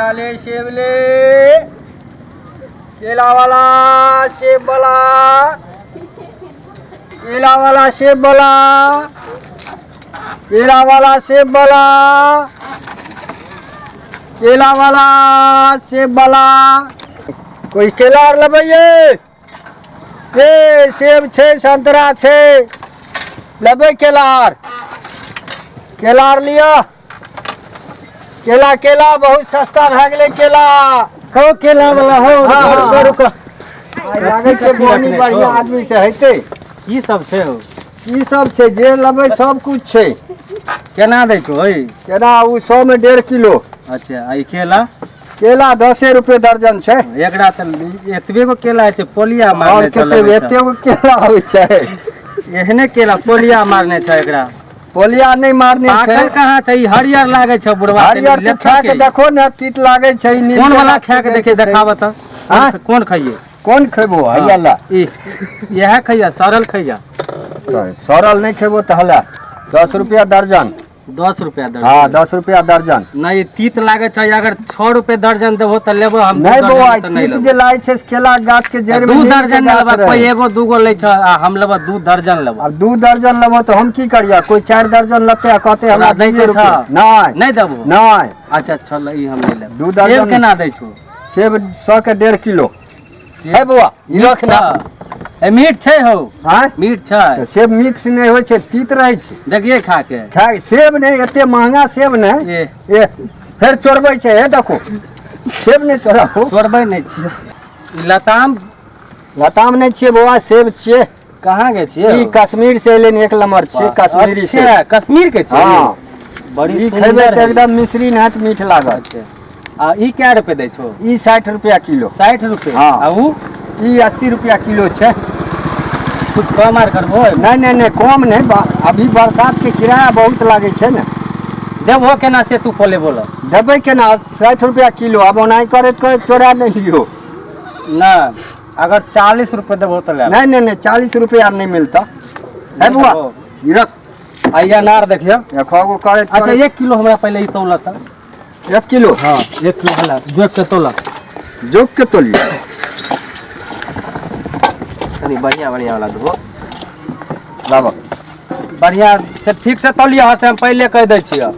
केला ले, सेब ले, केला वाला, सेब वाला, केला वाला, सेब वाला, केला वाला, सेब वाला, केला वाला, सेब वाला। कोई केला आर लेबै ये? ए सेब छै, संतरा छै, लेबै केला आर? केला आर लिअ। केला केला बहुत सस्ता भए गेलै केला। हो केला वाला हो। हाँ, हाँ, रुको रुको। आइ लागै छै बोनी बढ़िया आदमी से हेतै। की सब छै हो? की सब छै, जे लेबै सब कुछ छै। केना दै छौ ओइ? केना ओ 100 में 1.5 किलो। अच्छा, आ ई केला? केला 10 रुपए दर्जन छै। एकरा तऽ एतबे गो केला छै, पोलिया और मारने छै कते लगै छै। एते गो केला होइ छै? एहने केला पोलिया मारने छै एकरा। पोलिया नहि मारने छै। पाकल कहाँ छै? ई हरियर लागै छै बुढ़वा। हरियर तऽ खा के देखो ने, तीत लागै छै। ई कोन वाला नीलके खा के देखे, देखाब तऽ। हाँ? कोन खाइए? कोन खेबो? हैया ला। ई इएह खैया, सड़ल खैया। तऽ सड़ल नहि खेबो तऽ हला 10 रुपया दर्जन। 10 रुपया दर्जन? हाँ, 10 रुपया दर्जन। नहि, तीत लागै छै। अगर 6 रुपये दर्जन देबहो तऽ लेबो हम। दू नहि दर्जन बौआ, तऽ नहि तीत लेबो। जे लागै छै से केला गाछ के जड़ि दू मे नीम के दर्जन नहि गाछ लेबा। रहै। कोई एगो दूगो लै छै आ हम लेबो, 2 दर्जन लेबो। आब 2 दर्जन लेबो तऽ हम की करिया? कोई 4 दर्जन लेतै आ कहतै हमरा तोरा दै दुइये के रुपया। छौ? नहि। नहि देबो? नहि। अच्छा चल, ई हम नहि लेब। दू सेब दर्जन। केना दै छौ? सेब 100 के 1.5 किलो। हे बौआ, ई रख ना। ए मीठ छै हौ? आँय? मीठ छै? तऽ सेब मीठ नहि होइ छै, तीत रहै छै। देखिए खा के। खाय सेब नहि, एते महंगा सेब नहि। ए। ए फेर चोरबै छै। हे देखो, सेब नहि चोराबू। चोरबै नहि छियै। ई लताम? लताम नहि छियै बौआ, सेब छियै। कहाँ के छियै? ई कश्मीर से एलै, एक नंबर छियै कश्मीरी सेब। अच्छा, कश्मीर के छियै? हाँ। बड़ी ई सुंदर खेबै तऽ है। एकदम मिश्री नहत मीठ लागत। अच्छा, आ ई कै रुपए दै छौ? ई 60 रुपया किलो। 60 रुपए? हाँ। आ ऊ? ई 80 रुपया किलो छै। कुछ कम आर करबो? नहि नहि नहि, कम नहि। अभी बरसात के किराया बहुत लागै छै ने। देबहो केना से तू पहिले बोल। देबै केना? 60 रुपया किलो, आब ओनाही करैत करैत चोरा नहि लियौ। ना, अगर 40 रुपए देबहो तऽ ले। नहि नहि नहि, 40 रुपया नहि मिलता है बुआ। देबहो। ई रख। आ ई अनार देखियौ। देखो गो करैत अच्छा, करैत। 1 किलो हमरा पहिले ई तौलऽ तऽ। 1 किलो? हाँ, 1 किलो हला जोख के तौलऽ। जोख के तोलियो। तनी बढ़िया बढ़िया वाला दहो। लाबऽ। बढ़िया से ठीक से तौलियै, से हम पहिले कहि दै छियै।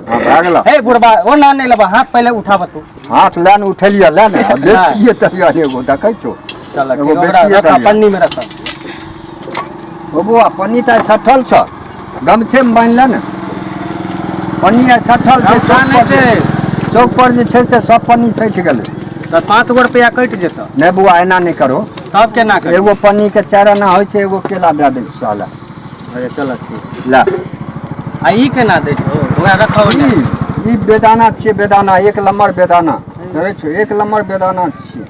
हाँ, भए गेल। हे बुढ़बा, ओ ना नहि लेबा, हाथ पहिले उठाबऽ तू। हाथ लए ने, उठेलियै, लए ने। आ बेसिए तलियै एगो, देखै छौ? चल एगो ठीक, ओकरा बेसिए रखऽ। देलियै। पन्नी मे रखऽ। ओ बौआ, पन्नी तऽ आइ सठल छ, गमछेमे बान्हि ले ने। पन्नी आइ सठल छै। गमछा चौक नहि पर छै। चौक पर जे छै से सब पन्नी सठि गेलै। तऽ 5 गो रुपया कटि जेतौ। नहि बौआ, एना नहि करो। तब केना करी? एगो पन्नी के 4 आना होइ छै, एगो केला दए दै छियौ ला। अच्छा चल ठीक। ला। आ ई केना दै छौ? ओकरा रखऽ ओने। ई बेदाना छियै, बेदाना, एक नम्बर बेदाना। देखै छौ, एक नम्बर बेदाना छियै।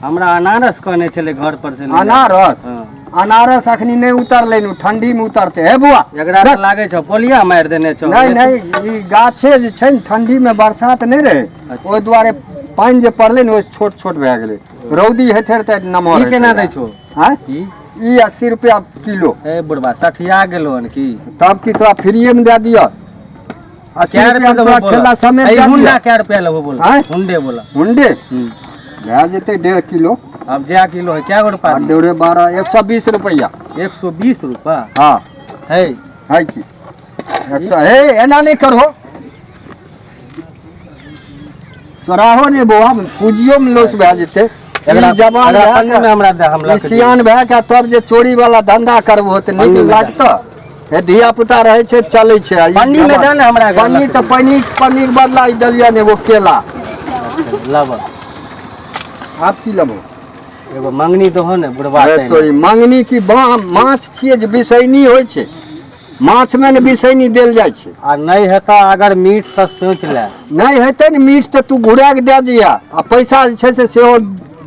हमरा अनारस कहने छलै घर पर से ले जा। अनारस? हाँ। अनारस अखनी नहि उतरलै नु, ठंडी मे उतरतै। हे बुआ, एकरा तऽ रख। लागै छौ पोलिया मारि देने छौ। नहि नहि, ई गाछे जे छै ने, ठंडी मे बरसात नहि रहै। अच्छा। ओहि दुआरे पानि जे पड़लै ने, ओहि छोट छोट भए गेलै। रौदी हेतै तऽ नमहर ई हेतै। केना दै छौ? आँय? ई? ई 80 रुपया किलो। ए बुढ़बा, सठिया गेलो हन की? तब की, तोरा फ्रीए मे दए दिअ 80 कै रुपया रुपया तोरा देबो बोला? ठेला समेत ई दए हुंडा दिअ। कै रुपया लेबो बोला? आँय? हुंडे बोला। हुंडे? हम्म। भए जेतै 1.5 किलो। अब जै किलो है, कै गो रुपया? आ डेढ़े 12, 120 रुपया। 120 रुपया? हाँ। है। है की एक सौ। हे, एना नहि करहो, चोराहो नहि बौआ, पूँजियो मे लॉस भए जेतै। ई जवान एकरा भए पन्नी कऽ मे हमरा दे, हम ई लऽ के सियान भए कऽ तब जे चोरी वाला धंधा करबहो तऽ नीक पन्नी मे दे। लागतऽ? हे, धिया पुता रहै छै, चलै छै। आ ई पन्नी मे जवान- दे ने हमरा, एकरा पन्नी लऽ के तऽ पन्नी, पन्नीके बदला ई देलियनि एगो केला। लब। आब की लेबो? एगो मंगनी दहो ने बुढ़बा। अरे तैने। तोरी मंगनी की माछ छियै जे बिसैनी होइ छै? माछ मे ने बिसैनी देल जाइ छै। आ नहि हेतऽ अगर मीट तऽ सोचि ले। नहि हेतै ने मीट तऽ तू घुरा कऽ दए दिह आ पैसा जे छै से सेहो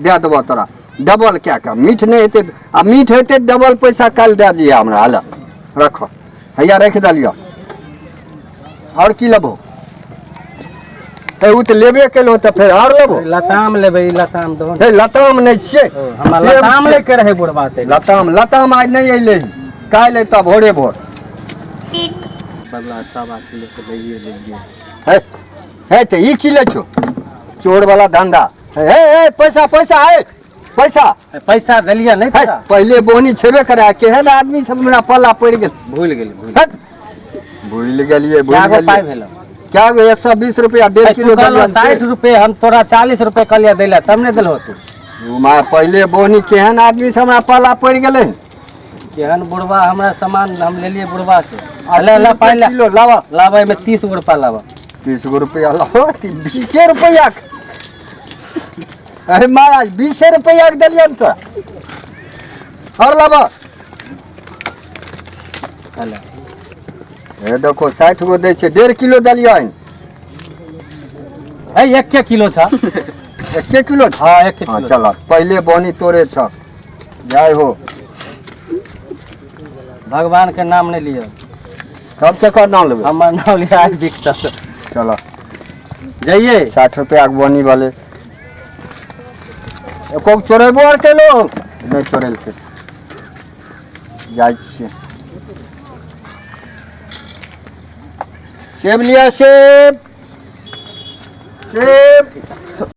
दए देबऽ तोरा डबल कए कऽ। मीट नहि हेतै। आ मीट हेतै, डबल पैसा काल्हि दए दिह हमरा। हाल रख, हैया राखि देलियऽ। आओर की लेबहो? हे, ओ तऽ लेबे केलहो, तऽ फेर आओर लेबहो? लताम लेबै, ई लताम दहो ने। हे, लताम नहि छियै। ओ, हमरा सेब लताम छियै। लैके रहै बुढ़बा से। लताम, लताम आइ नहि अयलै, काल्हि अयतऽ भोरे भोर। बदला 1.25 किलो के दैए देलियै। हे हे, तऽ ई की लै छौ? चोर वाला धंधा। हे हे, पैसा, पैसा, हे, पैसा। पैसा देलियै नहि? हे। तोरा पहिले बोनी छेबे करे। केहन आदमी सब हमरा पल्ला पड़ि गेल। भूलि गेली, भूलि। हट, भूलि गेलियै, भूलि क्या गो पाइ गेलियै। भेल? क्या गो? 120 रुपया 1.5 किलो कहलो देलियन 60 रुपये, हम तोरा 40 रुपये कहलियै दै लए, तब नहि देलहो तू। से। माँ, पहिले बोनी केहन आदमी सब हमरा पल्ला पड़ि गेलै। केहन बुढ़वा हमरा सामान हम लेलियै बुढ़वा से। 80 ले ले, पाइ ले। रुपये किलो लाबऽ। लाबै में 30 गो रुपा लाबऽ। 30 गो रुपया लाबऽ। 20 रुपया के। अरे महाराज, 20 रुपया के देलियन तोरा, और लाबऽ। ले। हे देखो, 60 गो दै छै, 1.5 किलो देलियन। है, एक किलो छ। 1 किलो छ? हाँ, 1 हाँ। किलो। चल, पहिले बोनी तोरे छ, जय हो। भगवान के नाम नहीं लियो। तब केकर नाम लेबै? हमर नाम लिया, आइ बिकता। चल। जाइए। 60 रुपया के बोनी वाले एको चोरेबो आर केलो नहि चोरेलकै। जाइ छियै। सेब लिया, सेब, सेब।